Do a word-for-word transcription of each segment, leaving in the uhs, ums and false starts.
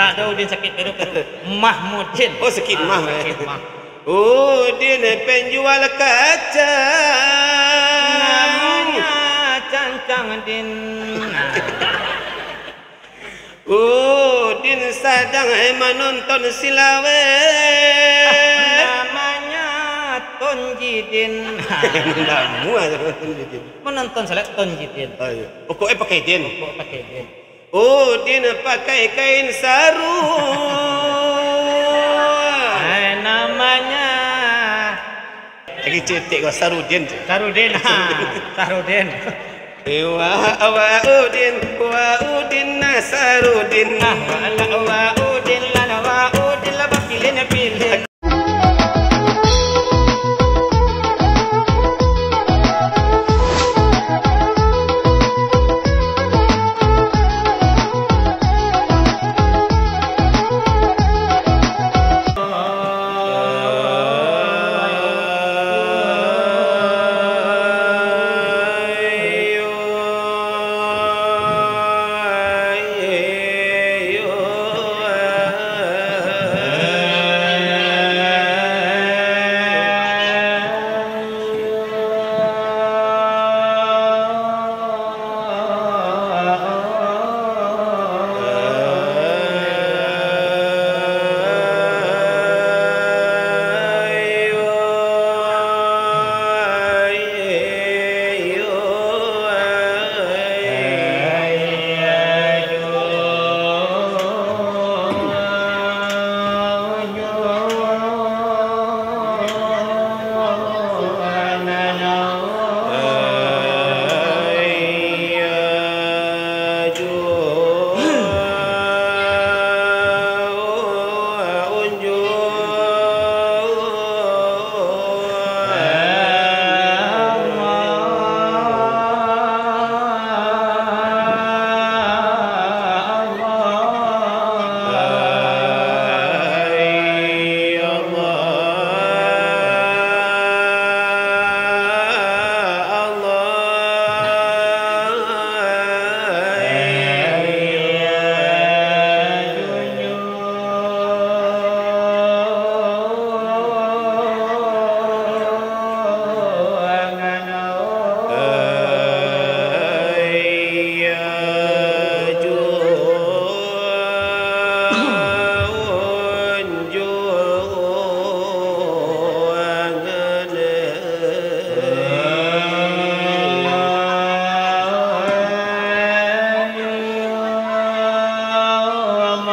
Ado Udin sakik perut, perut. Mahmudin. Oh, sakik mah, eh. Sakik mah. Udin penjual kacang. Namanya Cancang Din. Udin sadang manonton silawek. Namanya Tonjidin. Namuah Tonjidin. Manonton silawek Tonjidin. Oh, iyo. Pokoknyo pakai din. Pokok pakai din. Udin pakai kain saruah. Ai, namanya. Lagi cetek ko Sarudin tu. Sarudin, ha. Sarudin. Eh, wah, wah, Udin, wah, Udin, nah, Sarudin. Ah, wah, lah, wah, Udin, lah, wah, Udin, lah, bapilih, pilih.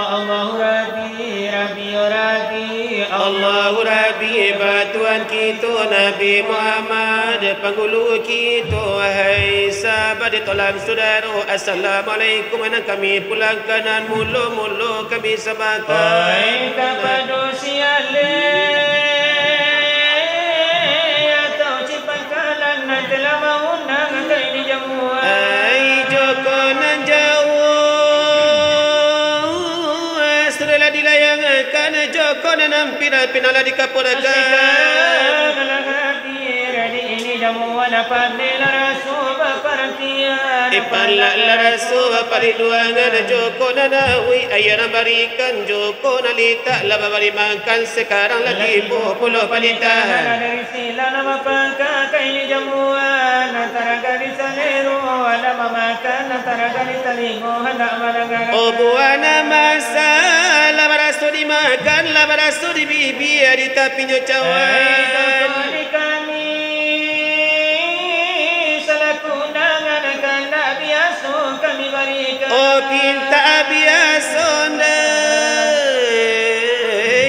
Allahu Rabbi, Rabbi, Rabbi. Allahu Rabbi, ba Tuhan kito Nabi Muhammad, panggulu kito, wahai sahabat, tolan sudaro, assalamualaikum, nan kami pulangkan, nan mulo-mulo kami sampaikan. Oi, kapado si aleh atau cipakalan nan telah maundang ka ini jamuan. Ai, Joko nan jauah, sudah lah dilayangkan, Joko nan ampia-ampia lah dikapurakan. Sekarang lah hadir di ini jamuan, pandai lah raso baparatian. Ipalah lah raso baparinduangan, Joko nan awik, ayah nan barikan, Joko nan litak, lah babari makan, sekarang lah tibo pulo panitahan. Sila nan bapangka ka ini jamuan, antara gadih salero, anak mamakan, antara gadih talingo, handak mandanga. Oh, buah nan masak, lah baraso dimakan, lah baraso di bibia, di tapinyo cawan. Hei, Tuhan di kami, salaku undangan, kandak biaso kami barikan. Oh, pintak biaso ndai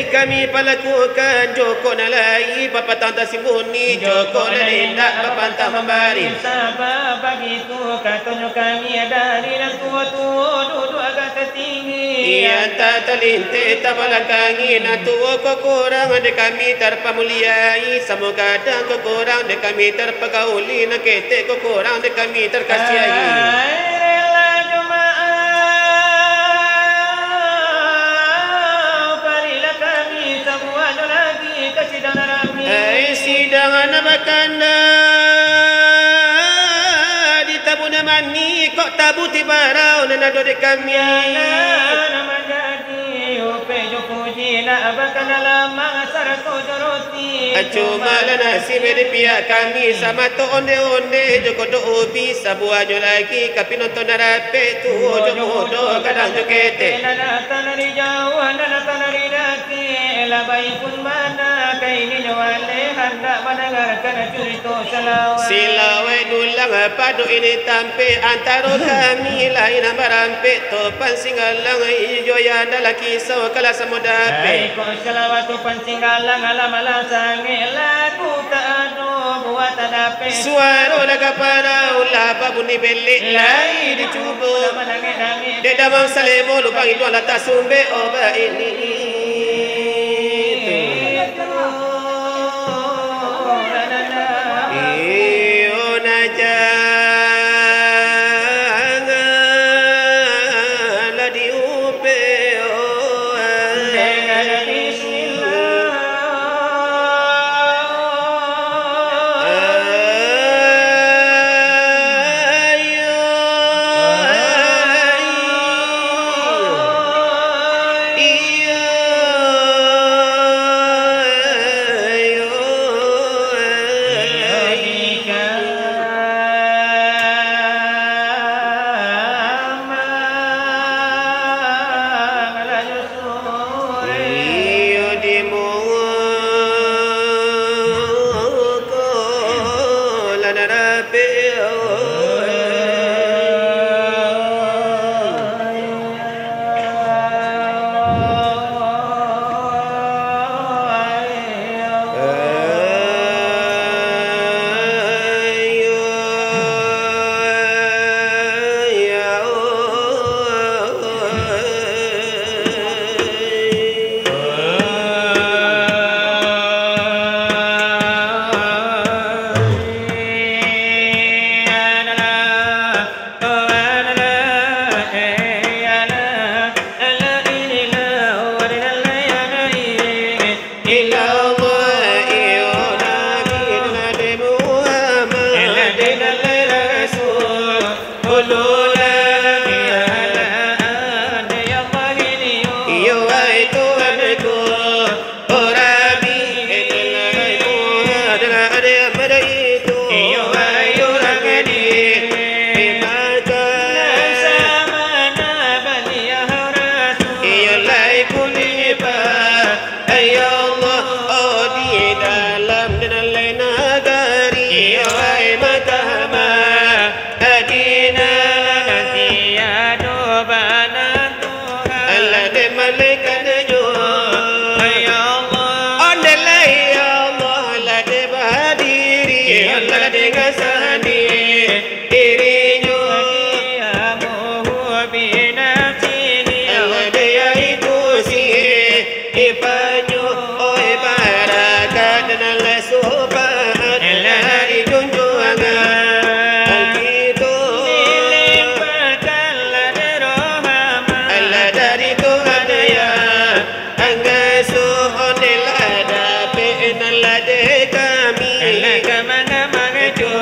kami palakukan, Joko nan lai bapantang tasimbuni, Joko nan indak bapantang mambari. Sabab bagitu katonyo kami dari nan tuo-tuo duduak agak tatinggi. Iya, antah talinteh tabalakangi, nan tuo ko kurang dek kami tarpamuliai, samo gadang ko kurang dek kami tarpagauli, nan ketek ko kurang dek kami tarkasiahi. Ai, rela jo maaf, parilah kami samuanyo lagi ka sidang nan rami. Ai, sidang nan bakanda, di tabu nan manih, kok tabu tibarau nan ado dek kami. Nan manjadi Abah kana lamang sarato jo roti. Cuma lah nasib di pihak kami, samato onde-onde jo kodok ubi, sabuahnyo lagi ka pinonton nan rapek, tuo jo mudo, gadang jo ketek. Nan datang dari jauah, nan datang dari dakek, lah baik pun mana, ka ininyo aleh handak mandangarkan curito salawat. Silawai dulang pado ini tampek, antaro kami lain nan barampek, Topan Singgalang, iyo, iyo, anda lah kisau kalah samo dapek. Ai, kok salawat Topan Singgalang, alah malah sangek, lagu tak ado buah tak dapek. Suaro laga parau lah babunyi belek, lai dicubo. Dek Damang Salemo, lubang iduang lah tasumbek, obat ini itu. Iyo, nah, janganlah diupek, oh, bismillah. Ayo, ayo. Iyo, iyo, iyo, di kamar lah nyusun. Iyo, di muko lah nan rapek. Iyo, wahai Tuhanku, oh Rabbi, itulah ilmu adalah ada yang pada itu. Iyo, wahai urang di, di Makkah. Nan sama na baliau Rasul. Iyo, lai kulipa, ya Allah, oh, di dalam dan lain nagari. Iyo, wahai Makkah, Madinah. Tiado banantu. Alah dek malaikat nyo. Ya Allah. Ondeh lai, ya Allah, lah dek badiri. Alah dek ngasandi dirinyo. Alah dek yaitu si ipanyo. Oi, barakat nan lah sopan. Alah dijunjuang. Kito. Dilimpahkanlah dek rahmat. Alah dari Tuhan yang angasuh, ondeh lah dapek nan lah dek kami. Alah kamang-kamang jo.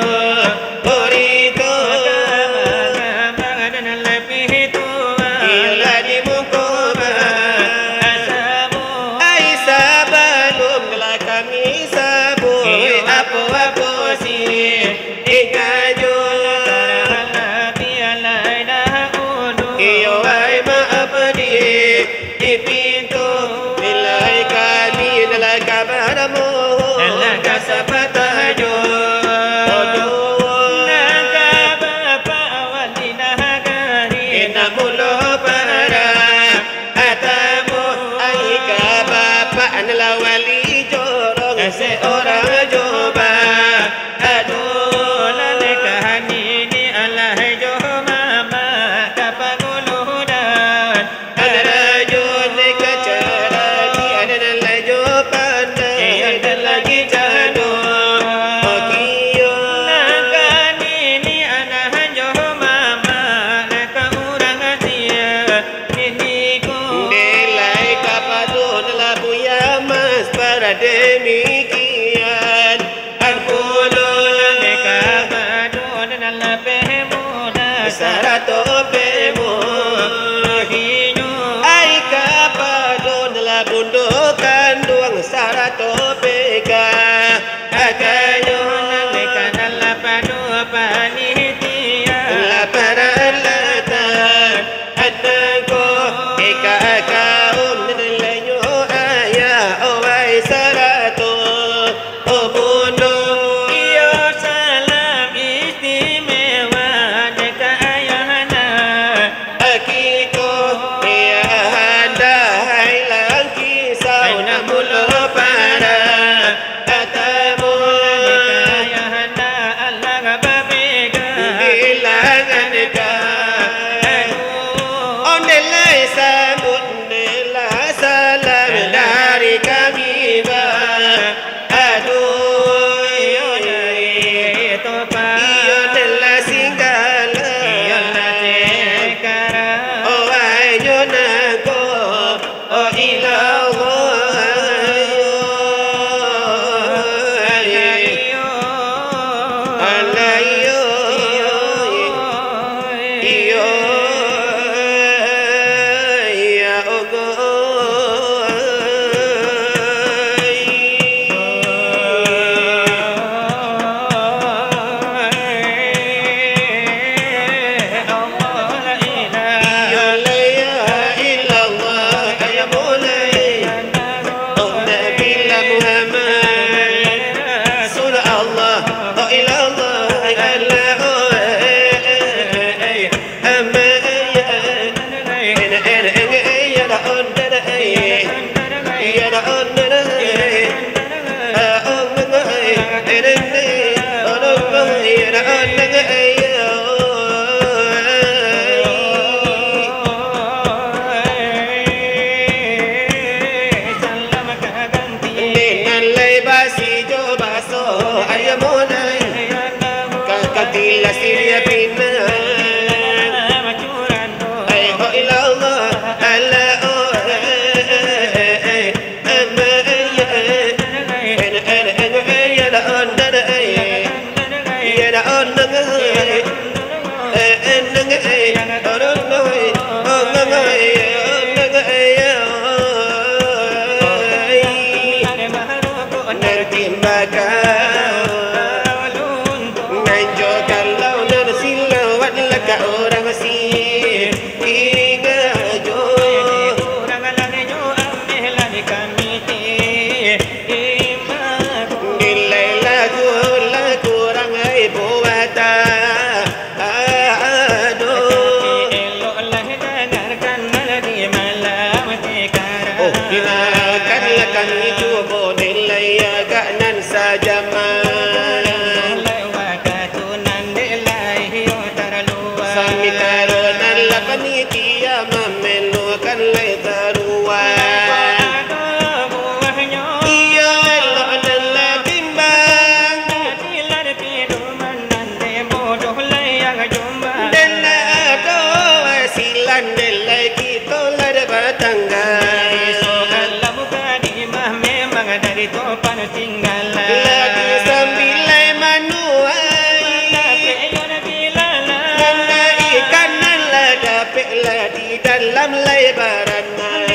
Onang ayo. Dek nan lai basi jo baso, ayo mulai. Ka-, katilah siriah pinang. Ai ho ilallah, ala, oh, eh, eh, eh, eh. Nan timbakau, nan jo kalau nan silawat lah ka urang si. Ingajo. Nilai lagu lah kurang ai buatan. Aduh. Oh, dinakan lah kami cubo nilai agak nan sajaman. Sami taro nan lah panitia mamenukan lai taruang. Iyo elok nan lah timbang. Den lah ado silan, den lai kito lah dek batangga. Lah disambilai manuai. Nan ikan nan lah dapek lah di dalam lai baranang.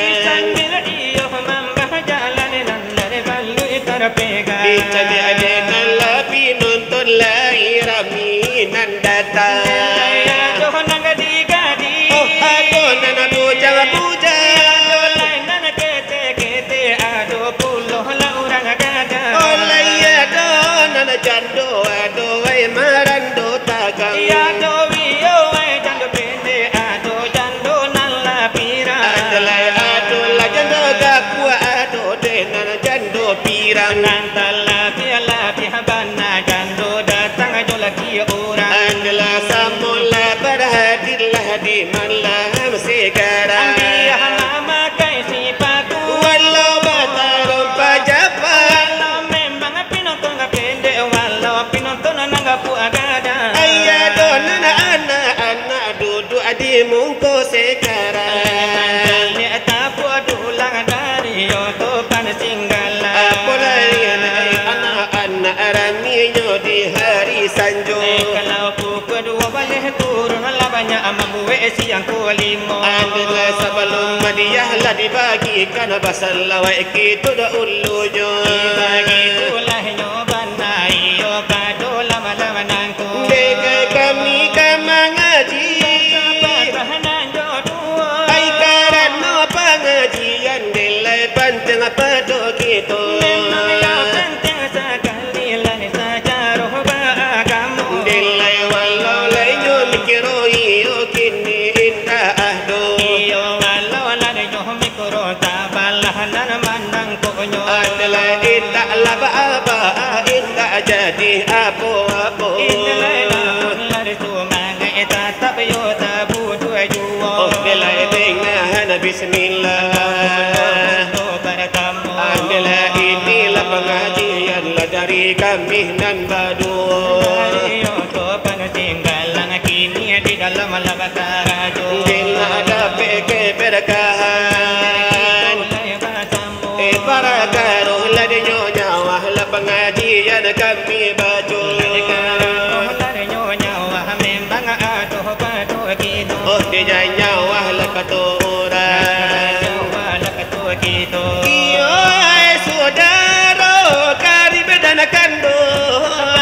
Dicaliak dek nan lah pinonton lai rami nan datang. Oh, ado nan bujang-bujang. Oh, lai ado nan jando, ado wai marando tagang. Ado lai ado lah jando gapuak, ado dek nan jando pirang. Nan talabiah-labiah bana jando datang jo laki urang. Adalah samo lah barhadirlah di malam sakarang. Ambiah mamakai sipatu. Walau batarompa japa. Walau memang pinonton ka pendek, walau pinonton nan gapuak gadang. Ai ado nan anak-anak duduak di muko sakarang. Tapuak dulang dari yo topan singgalang. Apo lai anak-anak raminyo di hari sanjo. Kalau pukua duo baleh kurun lah banyak mambuek siang ko limo. Adalah sabalum hadiah lah dibagikan, basalawat kito dahulunyo. Bagitulah nyo bana iyo pado lama-lama nang Dek kami ka mangaji. Ai karano pangajian dek lai pantiang pado kito. Dek lai walau lai nyo mikiro iyo kini indak ah doh. Iyo walau lai nyo mikiro tabalah nan manang Adalah indak lah ba-aba, indak jadi apo-apo. Indak lai namun lah disumangai, tatap yo tabutuah juo. Oh, dek lai dengah bismillah. Adalah inilah pangajian lah dari kami nan baduo. Iyo, topan singgalang kini di dalam lah basarajo. Dek lah dapek keberkahan. Eh, parkaro lah dinyo nyawah lah pangajian kami baco. Oh, dinyo nyawah lah kato urang. Iyo, eh, sudaro karib dan kanduang.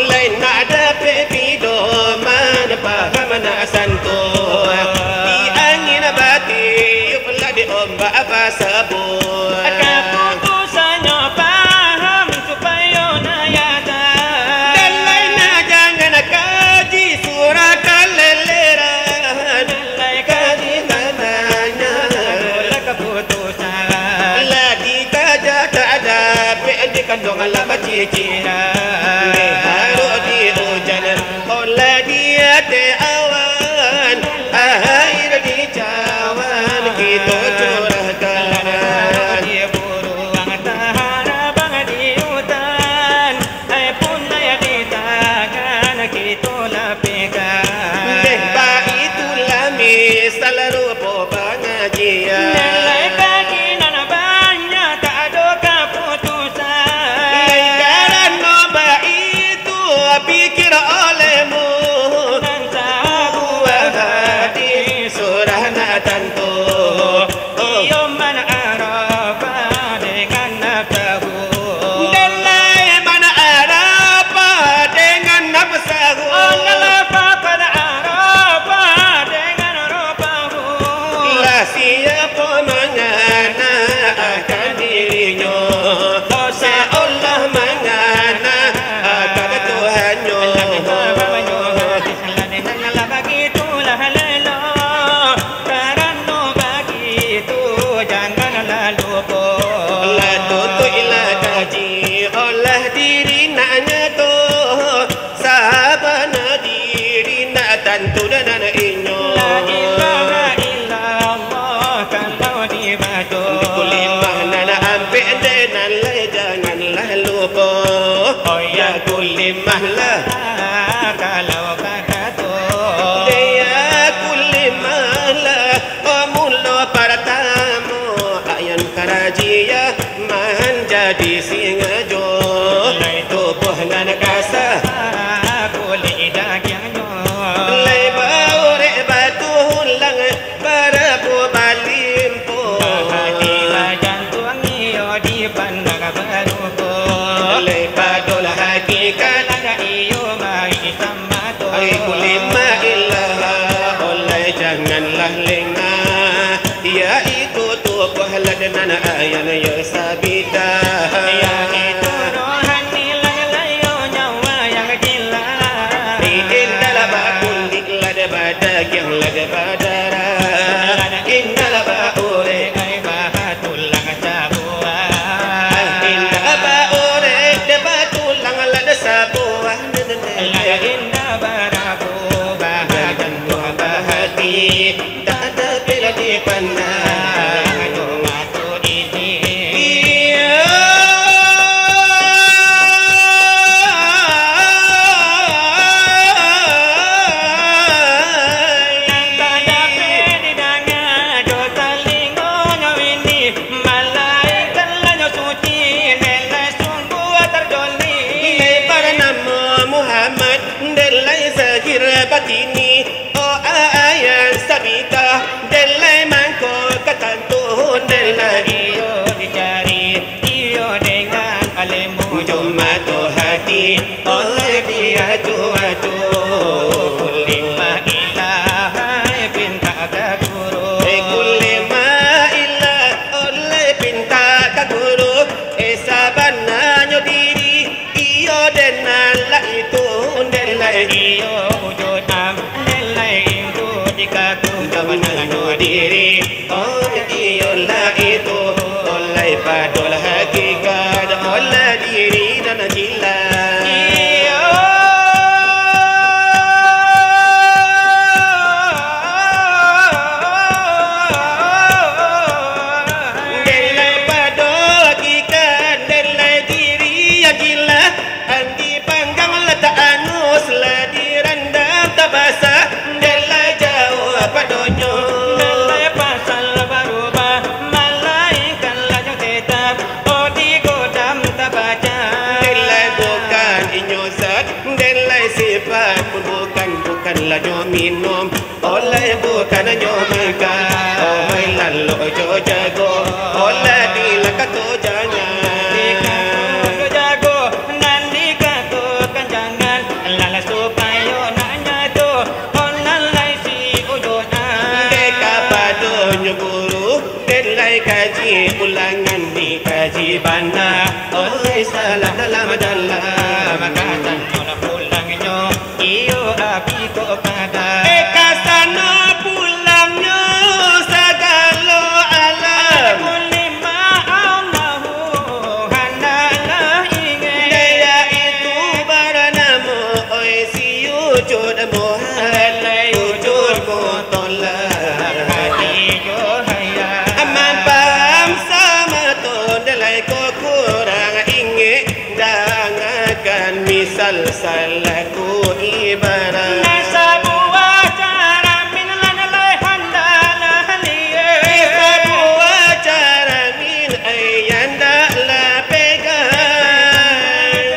Lai nak dapek pidoman, paham nak santuak. Di angin batiup lah di ombak basabuang. Kaputusan Dong lah baciciran. Dek harok di ujan, olah di ateh awan, aia di cawan kito curahkan. Di buruang taharabang di utan, ai punai di tangan kito lapehkan. Dek baitulah misal rupo pangajian. Nilai kaji nan banyak tak ado kaputusan. Lai karano baitu pikir olehmu, nan sabuah hati surah nak tantu. Iyo man arafa dengan nafsahu. Dek lai man arafa dengan nafsahu. Lah siapo mangana akan dirinyo, saolah mangana akan Tuhannyo. Lah bagitulah lelo, karano bagitu janganlah lupo. Lah tutuiklah kaji, olah diri nak nyato, sabana diri nak tantu nan inyo. La ilaha illallah kalau dibaco. Kulimah nan ampek dek nan lai janganlah lupo. Oh ya kulimah lah. Kalau bakato. Dek ya kulimah lah. Oh mulo partamo ayan karajia manjadi singajo. Lai tubuah nan kasa, kulik dagiangnyo. Lai baurek batulang, barabu balimpo. Bahati bajantuang iyo dipandang barupo. Lai padol hakikat, iyo baisam Ai kulimah ilah, olai janganlah lengah. Yaitu tubuah lah nan ayan yo sabita. Yaitu rohani lah layo nyawa yang gila. Indak lah bakulik lah badagiang lah badarah. Indak lah baurek ai bahatulang sabuah. Indak baurek dek batulang lah sabuah. Lah indak barabu bahadan buah bahati, tak ada bila dipandang jo mato ini. Iya. Nan tak dapek didanga jo talingonyo ini, malaikat lah nyo suci, nilai sungguah tarjoli. Nilai baranamo Muhammad, nilai zahir batini, oh ayat sabita, nilai mangko katantu, nilai iyo dicari, iyo dengan alim jo mato hati, oleh diacu-acu. Kulimah ilah, hai pinta ka guru. Eh, kulimah ilah, oleh pinta ka guru. Eh, sabananyo diri, iyo denan lah itu, nilai iyo wujud am, nilai ingku dikaku sabananyo diri. Oh, iyolah itu, olai padol hakikat, olai diri nan jilah. Iyo. Delai padol hakikat, delai diri yang jilah. Andi panggang lah tak anus, lah dirandam tak basah, ndak lah jauah padonyo. Ndak lah pasal barubah, malainkan lah jo tetap, oh, di godam tak baca. Ndak lah bukan inyo zat, ndak lah sifat pun bukan, bukan lah nyo minum. Olai bukan nyo makan, olai lalok jo jago, olai dilakato jangan. Dilakato jo jago, nan dikatokan jangan, lalah supayo nak nyato, oh, nan lai si ujunan. Dek kapadonyo guru, dek lai kaji ulangan, dikaji bana, olai salah dalam-dalam. Maka tanyo lah pulangnyo, iyo api kok kada. Eh, ka sano pulangnyo sagalo alam. Kulimah Allahu, handaklah Ko kurang ingek, dangakan misal salaku ibarat. Nan sabuah caramin nan lai handak lah liek. Sabuah caramin ai yang ndak lah pegang.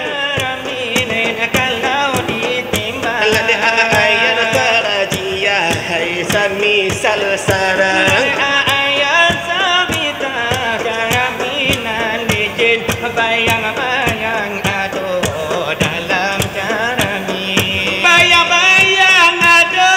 Caramin nan kalau ditimbang. Lah di ai yang karajia hai samisal sarang. Ai yang sabita caramin nan licin, bayang-bayang ado dalam caramin. Bayang-bayang ado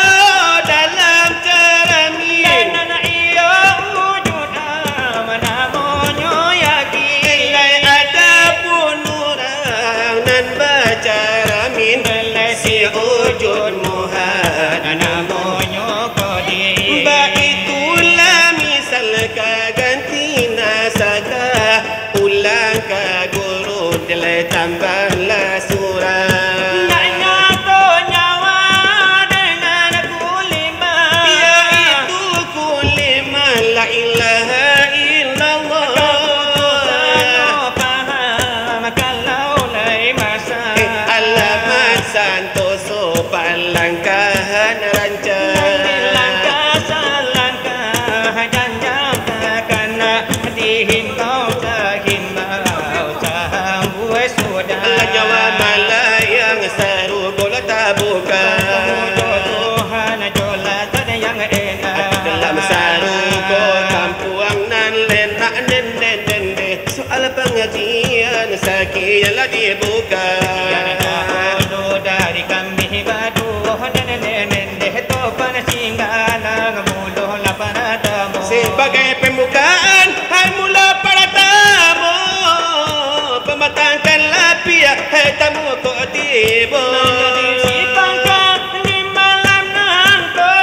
dalam caramin. Nan iyo wujud am namonyo yakin. Lai adapun urang nan bacaramin, lai si wujud muha namonyo kodim. Baitulah misal ka ganti nasakah, pulang ka guru, dilai tambahlah surang. Nak nyato nyawa dengan kulima. Yaitu kulima la ilaha illallah. Paham kalau lai masa. Eh, alamat santoso palangkahan rancak. Dilangkah salangkah janjang takana, dihimbau tahimbau sambuik sudah. Lah nyawa malayang sarugo lah tabuka. Tuhan jolah tadayang enak. Dalam sarugo kampuang nan lenak nende-nende. Soal pangajian sakian lah dibuka. Yang dahulu dari kami baduo, nende-nende topan singgalang buluah lah paratamu. Sebagai pambukaan, hai mula paratamu, pamatangkan lapiah, hai tamu kok tibo. Manjadi sipangka di malam nangko,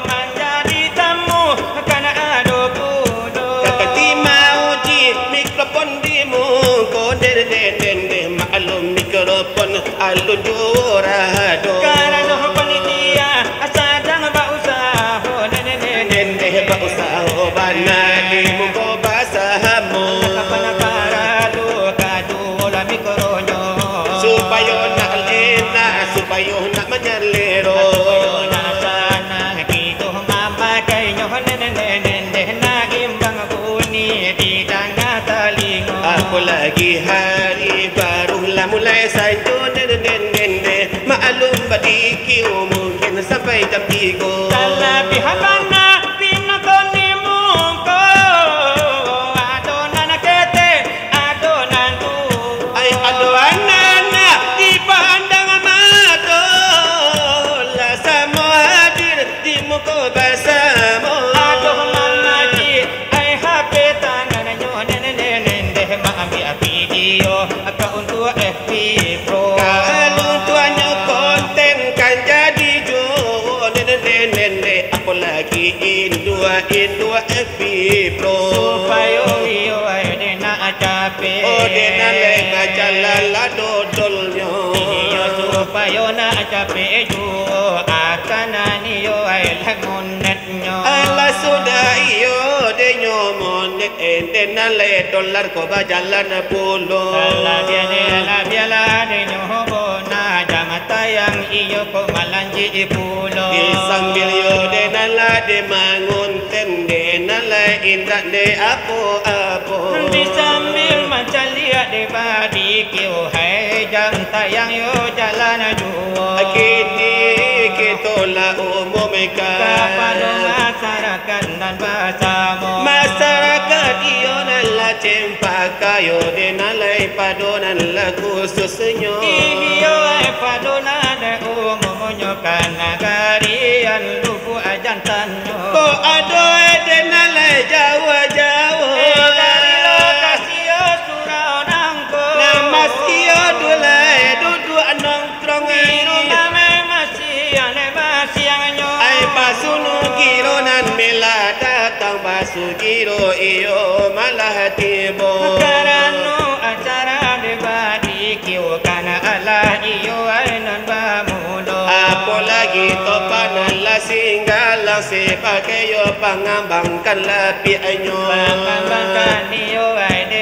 manjadi tamu, kana ado pulo. Kakati mauji mikrofon di muko, den, den, den, den, maklum mikrofon alun juo rado. Karano panitia sadang bausaho, den, den, den, den, den, bausaho bana di muko basamo. Kapan paralu kaduo lah mikronyo. Supayo nak enak, supayo nak manyalero. Supayo nak sanang, kito mamakainyo, den, den, den, den, nak imbang bunyi di tangah talingo. Apolagi hari baru lah mulai sanjo, den, den, den, den. Maklum badikiu mungkin sampai jam tigo. Talabiah bana pinakoni muko, ado nan ketek, ado nan tu. Ai, ado nan nak dipandang mato, lah samo hadir di muko basamo. Adoh mamacik, ai H P tangannyo, den, den, den, den, deh maambiak video ka untuak F B Pro. Ka untuaknyo konten kan jadi juo, den, den, den, den, den, apolagi induak-induak F B Pro. Supayo iyo ai den nak capek. Oh, den nak lai bajalan lah dodolnyo. Iyo, supayo nak capek juo, akan iyo ai lah ngunetnyo. Alah sudah iyo, den nyo monek, ende nan lai dolar ko bajalan pulo. Alah bialah, alah bialah, den nyo bona jam tayang iyo ko malanjik pulo. Di sambil iyo den nan lai den mangunten, den nan lai indak den apo-apo. Di sambil mancaliak den badikiu, hai jam tayang iyo jalan juo. Kini kito lah umumkan. Kapado masarakat nan basamo. Masarakat iyo nan lah cempaka, iyo den nan lai pado nan lah khususnyo. Iyo ai pado nan umumnyo ka nagari an Lubuak Jantannyo. Kok ado den nan lai jauah-jauah. Eh, dari lokasi iyo surau nangko. Nan masih iyo tu lai duduak nongkrong. Di rumah meh masih aneh masiangnyo. Ai basunu giro nan mila datang, basugiro iyo malah tibo. Karano acara den badikiu kan alah iyo ai nan bamulo. Apolagi topan nan lah singgalang, sabagai iyo pangambangkan lapiaknyo. Pangambangkan iyo ai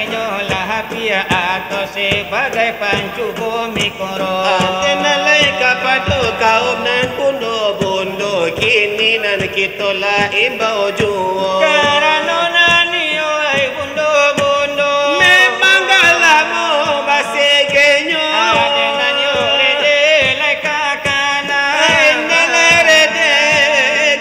Atau sabagai pancubo mikro. Ati nan lai kapado kaum nan bundo-bundo, kini nan kito lah imbau juo. Karano nan iyo ai bundo-bundo, memang galamo basegenyo. Ati nan iyo rede lai ka kanan. Ai nan lai rede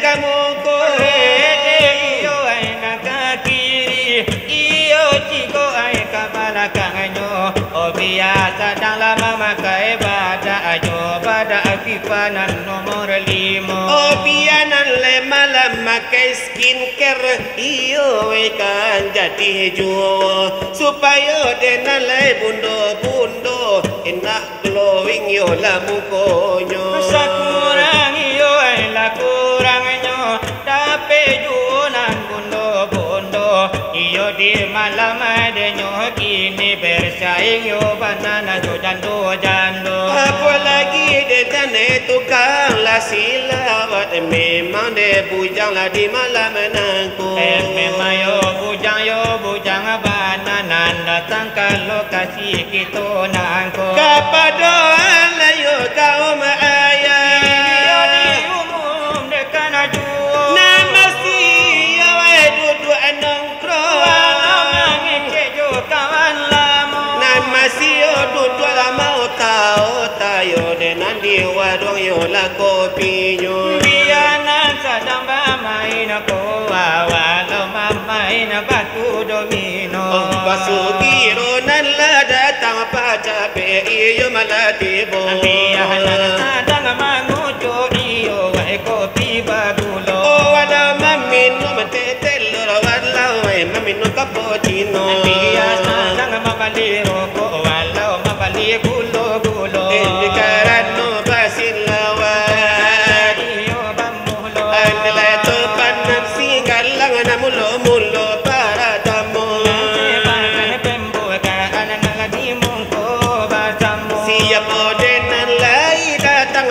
ka muko. Rede iyo ai nan ka kiri. Iyo cigo ai ka balakangnyo. Oh, bia sadang lah mamakai badak ajo, badak Viva nan nomor limo. Oh, bia nan lai malam makai skincare, iyo ai kan jadi juo. Supayo den nan lai bundo-bundo, enak glowing yo lah mukonyo. Sakurang iyo ai lah kurangnyo, dapek juo nan bundo-bundo. Iyo di malam adenyo kini bersaing yo bana nan jo jando-jando. Apolagi den nan tukang lah silawat, memang den bujang lah di malam nangko. Eh, memang yo bujang, yo bujang bana nan datang ka lokasi kito nangko. Kapado alayo kaum ayah. Iyo diumum dekan juo. Nan masih awai duduak nongkrong. Walau mangecek jo kawan lamo. Nan masih duduak lamo tau tayo den nan di waruang yo lah kopinyo. Bia nan sadang bamain ko, walau mamain batu domino. Oh, pasugiro nan lah datang pacapek iyo malah tibo. Bia nan sadang mangucuk iyo wai kopi bagulo. Oh, walau maminum teh telur, walau wai maminum cappuccino. Bia sadang mambali rokok, walau mambali gulo-gulo. Eh, di karano basilawat. Iyo bamulo. Andalai tu panam singgalang na mulo-mulo paratamo. Nan sebagai pembukaan nan di mungko basamo. Siapo den nan lai datang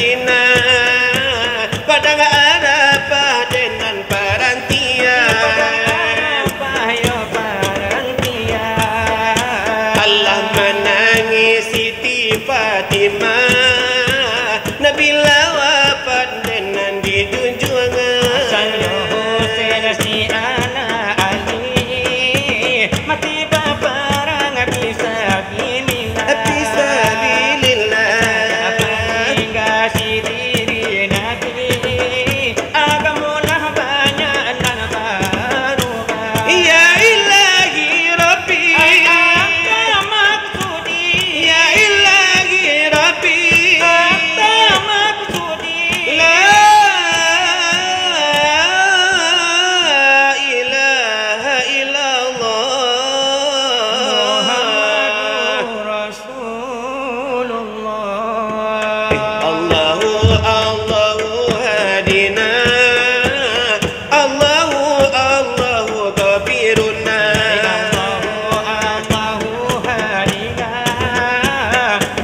Madinah, Padang Arafah denan parantian. Padang Arafah yo parantian. Alah manangih Siti Fatimah, Nabi lah wafat denan dijunjuang. Hasan jo Husein si anak Ali, mati baparang fisabilillah. Fisabilillah. Sabantuak tingga si diri Nabi, agamo lah banyak nan barubah. Ya Ilahi Rabbi. Ai anta maksudi. Ya Ilahi Rabbi. Anta maksudi. La ilaha illallah. Muhammadur Rasulullah. Allahu, Allahu hadina. Allahu, Allahu ghafirna. Allahu, Allahu hadina.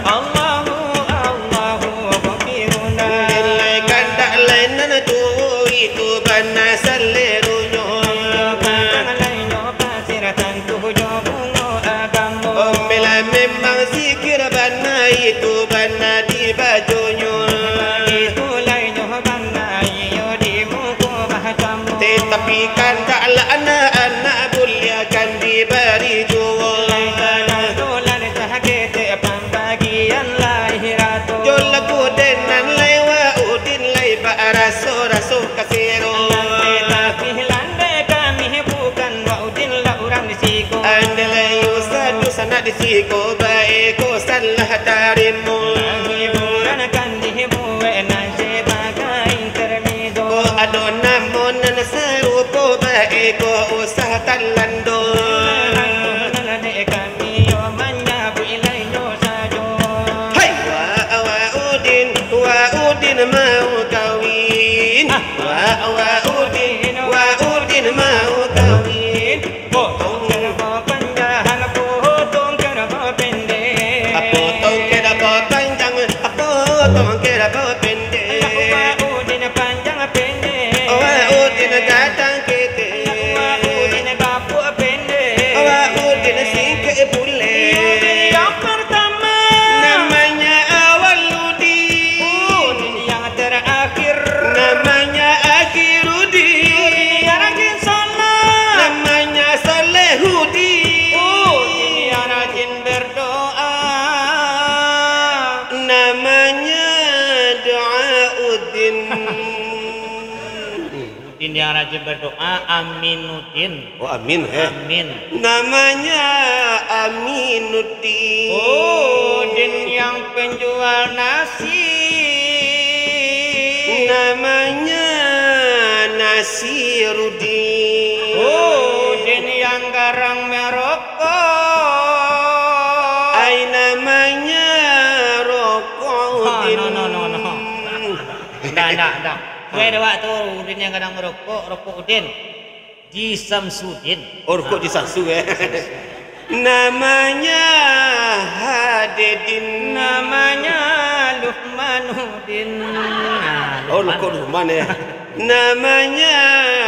Allahu, Allahu ghafirna. Lai kandak lai nan tu, itu bana saleronyo. Lai nyo pasir tantu jo bungo agamo. Ombela memang zikir bana, itu bana dibaconyo. Itu lai nyo bana, iyo di muko bahasamo. Tetapi kandaklah anak-anak buliah kan dibari juo. Lai salah dolar saketek pambagian lai rato. Jo lagu denan lai Wa Udin lai bak raso-raso kasero. Nan tetapi landai kami bukan Wa Udin lah urang di siko. Andai lai usah dunsanak di siko, bae ko salah tarimo. Hiburan kan dibuek nan sabagai intermezzo. Ko ado namo nan sarupo, bae ko usah talando. Nan dek kami yo manyabuik lai nyo sajo. Hai! Wa, Wa Udin, Wa Udin mau kawin. Ah. Wa, Wa Udin, Wa Udin mau kawin. Potong kerbo panjang, potong kerbo pendek. Potong kerbo panjang, potong kerbo pendek. Wa Udin panjang pendek. Wa Udin gadang ketek. Wa Udin gapuak pendek. Wa Udin singkek bulek. Udin yang pertama. Namanya Awaludin. Udin yang terakhir. Namanya Akhiruddin. Udin yang rajin sholat. Namanya Salehudin. Udin yang rajin berdoa. Namanya Doa Udin. Udin yang rajin berdoa, Aminuddin. Oh, Amin, eh. Amin. Namanya Aminuddin. Udin yang penjual nasi. Namanya Nasiruddin. Udin yang garang merokok. Ai namanya Rokok Udin. No, no, no, no. Ndak, ndak, ndak. Kue dewak tu, Udin yang gadang merokok, rokok Udin. Ji Samsudin. Oh, rokok Ji Samsu, eh. Namanya Hadedin. Namanya Luhmanudin. Nah, oh, Luhman. Rokok Luhman, eh. Namanya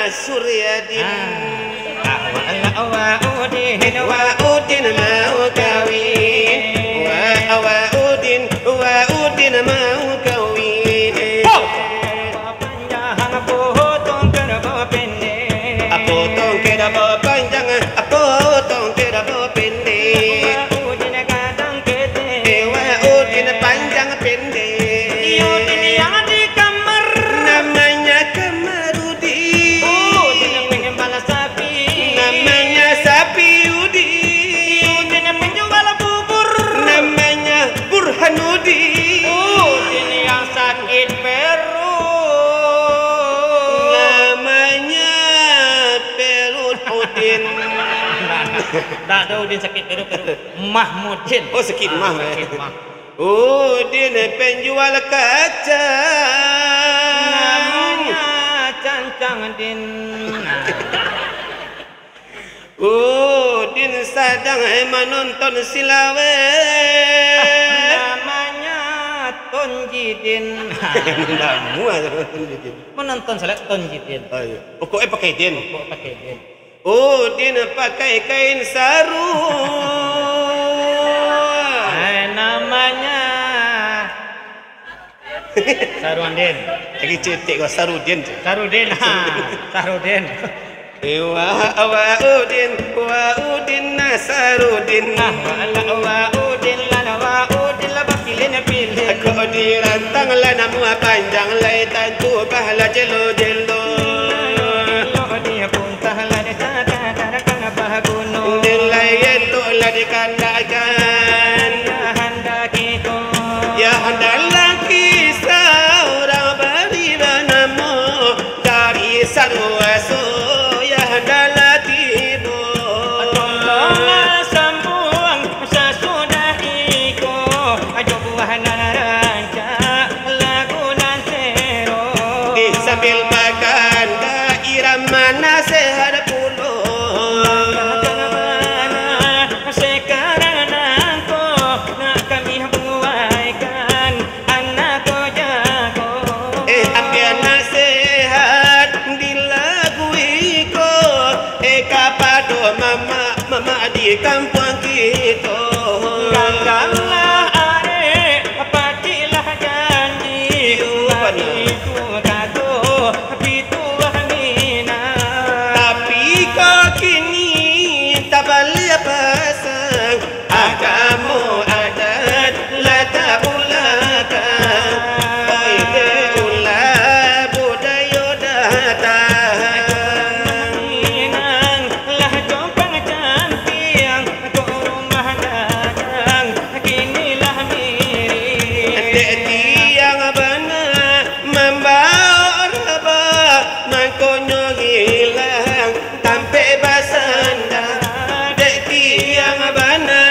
Suryadin. Ah. Wa Udin, Wa Udin mau kawin. Wa, Wa Udin, Wa Udin mau kawin. Ho! Potong kerbo panjang, potong kerbo pendek. Wa Udin gadang ketek. Eh, Wa Udin panjang pendek. Iyo, Udin yang di kamar. Namanya Kamarudin. Udin penjual sapi. Namanya Sapiudin. Udin penjual bubur. Namanya Burhanuddin. Udin yang sakit perut. Namanya Perut Udin. Ndak, ndak ada Udin sakit perut, perut. Mahmudin. Oh, sakit mah, eh. Sakit mah. Udin penjual kacang. Namanya Cancang Din. Udin sadang manonton silawek. Namanya Tonjidin. Namuah tu Tonjidin. Menonton salat Tonjidin. Oh, iya. Pokoknya pakai din. Pokok pakai din. Udin pakai kain saru. Ah, namanya Sarundin. Lagi cetek kau, Sarudin je. Sarudin, ha, Sarudin. Eh, wa, wa Udin, wa Udin, nah, Sarudin. Nah, wa, la, wa Udin, la, la, wa Udin, la, bakilin pilih. Kok dirantang lah namuah panjang, lai tantu bah lah jelo-jelo. Lo dia puntah lah dia cakar, cakar bah gunung. Din lai elok lah dikandakkan. Ya handaki ko. Ya handaki saurang bari banamo dari saruaso, ya handaklah tibo. Tolonglah sambuang sasudah iko, ajo buah nan rancak, lagu nan sero. Eh, sambil bakanda irama nasihat pulo. Sekarang nangko nak kami buaikan, anak ko jago. Eh, ambiak nasihat di lagu iko, eh, kapado mamak, mamak di kampuang kito. Ganggamlah arek, patiklah janji. Iyo, bana. Baitu kato pituah Minang. Tapi kok kini tabaliak pasang, agamo adat lah tabulakang. Oi, dek ulah budayo datang. Minang lah compang cantiang, kok rumah gadang kini lah miring. Dek tiang bana mambaok rabah, mangkonyo hilang tampek basanda. Dek tiang bana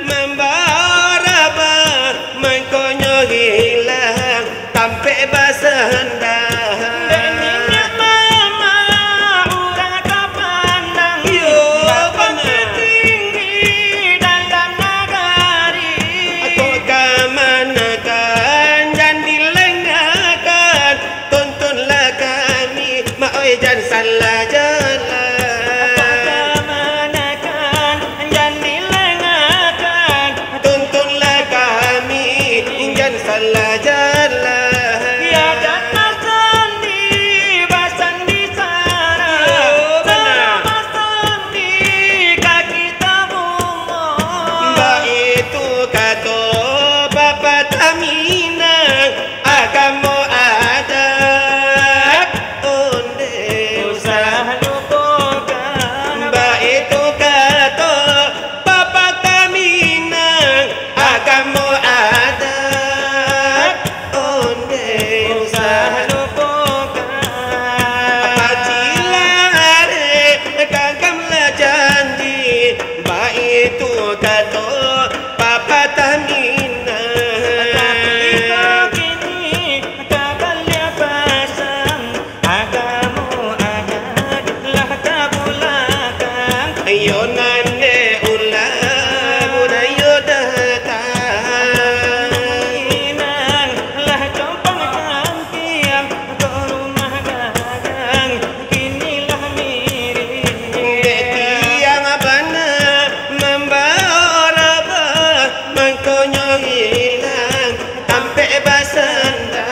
mambaok rabah, mangkonyo hilang tampek basanda. Dek niniak mamak urang tapandang, iyo, bana, tinggi dalam nagari. Kok kamanakan jan dilengahkan, tuntunlah kami, mak oi, jan salah jalan. Kok kamanakan jan dilengahkan, tuntunlah kami, jan salah jalan. Ya, jan basandi, basandi sara. Yo, bana. Sara basandi ka kita bungo. Baitu kato papatah Minang, agamo adat onde usah lupokan. Baitu kato papatah Minang, agamo adat onde usah lupokan. Pacilah arek, ganggamlah janji, baitu kato papatah Minang. Tapi kok kini tabaliak pasang, agamo adat lah tabulakang. Iyo nan dek ulah budayo datang. Minang lah compang cantiang, kok rumah gadang kini lah miring. Dek tiang bana mambaok rabah, mangkonyo hilang tampek basanda.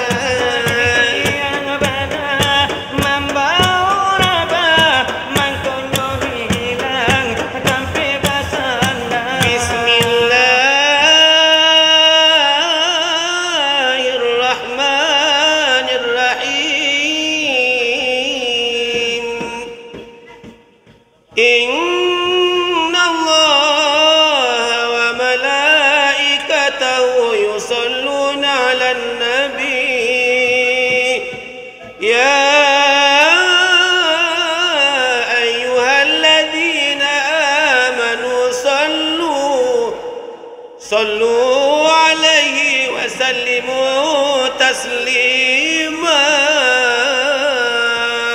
Tiang bana mambaok rabah, mangkonyo hilang tampek basanda. Bismillahirrahmanirrahim. إن الله وملائكته يصلون على النبي، يا أيها الذين آمنوا صلوا صلوا عليه وسلموا تسليما.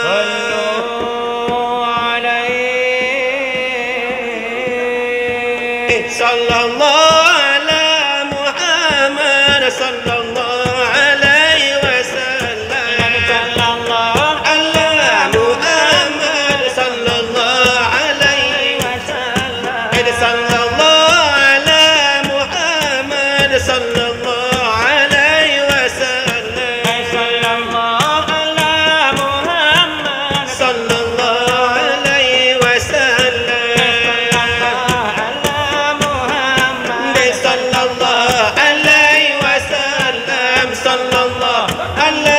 صلوا عليه. Eh, sallallahu ala Muhammad, sallallahu Alla